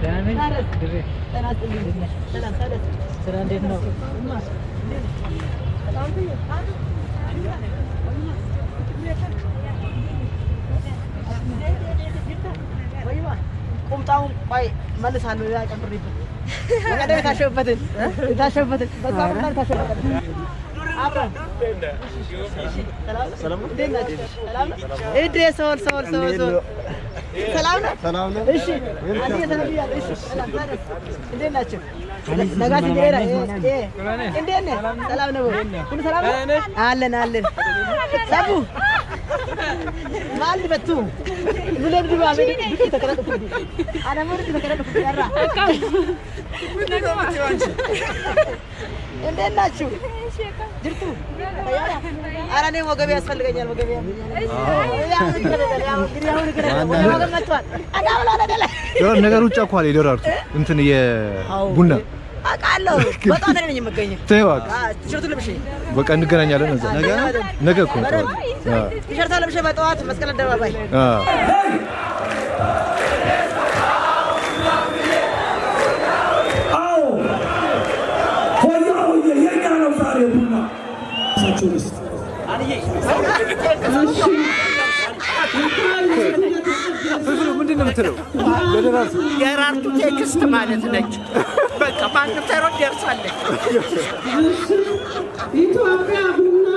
ደህና ነኝ። ድሬ ስራ እንዴት ነው? ቁምጣውን ቆይ መልሳለሁ። ያ ጨምሬበት በቀደም የታሸበትን የታሸበትን በዛ ቁምጣ የታሸበትን አብረን ሰላም ነው። እንዴት ናችሁ? ሰላም ነው። እንዴ ሶል ሶል ሶል ሶል ሰላም ነው። ሰላም ነው። እሺ አንዴ ሰላም ብያለሁ። እሺ ሰላም ታዲያስ እንዴት ናችሁ? ነጋሲ ጀራ እንዴት ነህ? ሰላም ነው። ሁሉ ሰላም ነው? አለን አለን። ሳቡ ማል በቱ ኑለም ዱባ ዱቂ ተከረጡ አና ሙር ተከረጡ ያራ እንዴት ናችሁ? ጅርቱ ኧረ እኔ ወገቤ ያስፈልገኛል። ወገቤ ወገብ መጥቷል። ነገር ውጭ እኮ አለ የደራርቱ እንትን የቡና አውቃለሁ። በጠዋት እኔ ነኝ የምገኘው። ተይው እባክህ። ቲሸርቱን ለብሼ በቃ እንገናኛለን እዛ ነገ ነገ እኮ ነው ጠዋት። ቲሸርቷን ለብሼ በጠዋት መስቀል አደባባይ። አዎ ሆያ ሆየ የኛ ነው ዛሬ ቡና። ፍልፍሉ ምንድን ነው የምትለው? ለደራርቱ ደራርቱ text ማለት ነች። በቃ ማንም ሳይሮጥ ደርሳለች። ኢትዮጵያ ቡና